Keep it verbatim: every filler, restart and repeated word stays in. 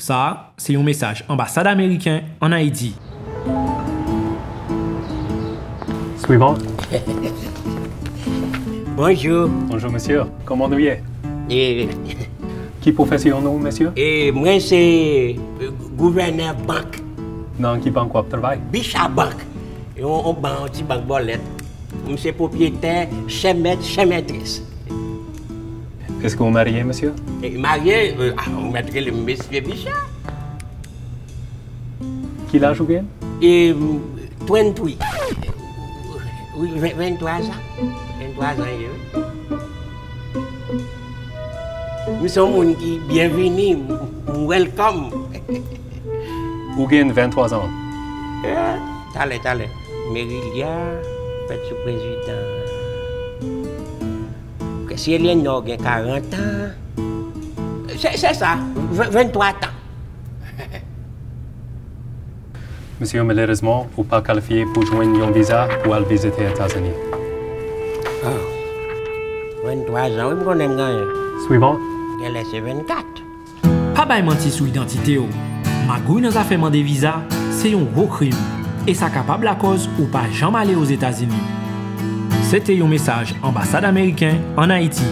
Sa a se yon mesaj Anbasad Ameriken ann Ayiti. Suivant. Bonjou. Bonjou, mesye. Kòman nou ye? E, Ki pwofesyon nou, mesye? E, mwen se, e, gouvènè bank. Nan ki bank w ap travay? Bicha Bank. Yon, yon ban-, yon ti bank bòlèt. M se pwopyetè, chèmèt, chèmètris. Èske w marye, mesye? E, marye, e, a, ou mèt rele m mesye Bicha. Ki laj ou gen? E, twenty-three. Wi, ven-, venntwa zan. Venntwa zan, ye, wi. M se yon moun ki byenvini, m, m welcome. Ou gen venntwa zan? E, talè, talè. Merilya, fèt sou prezidan. Kè si Eleanor gen karant an. Se, se sa, ven-, venntwa tan. Mesye, malerezman, ou pa kalifye pou jwenn yon viza pou al vizite Etazini. Oh. Venntwa zan, wi, m konnen m genyen. Suivant. Genlè se vennkat. Pa bay manti sou idantite w. Magouy nan zafè mande viza, se yon gwo krim, e sa kapab lakòz ou pa janm ale Ozetazini. Se te yon mesaj Anbasad Ameriken ann Ayiti.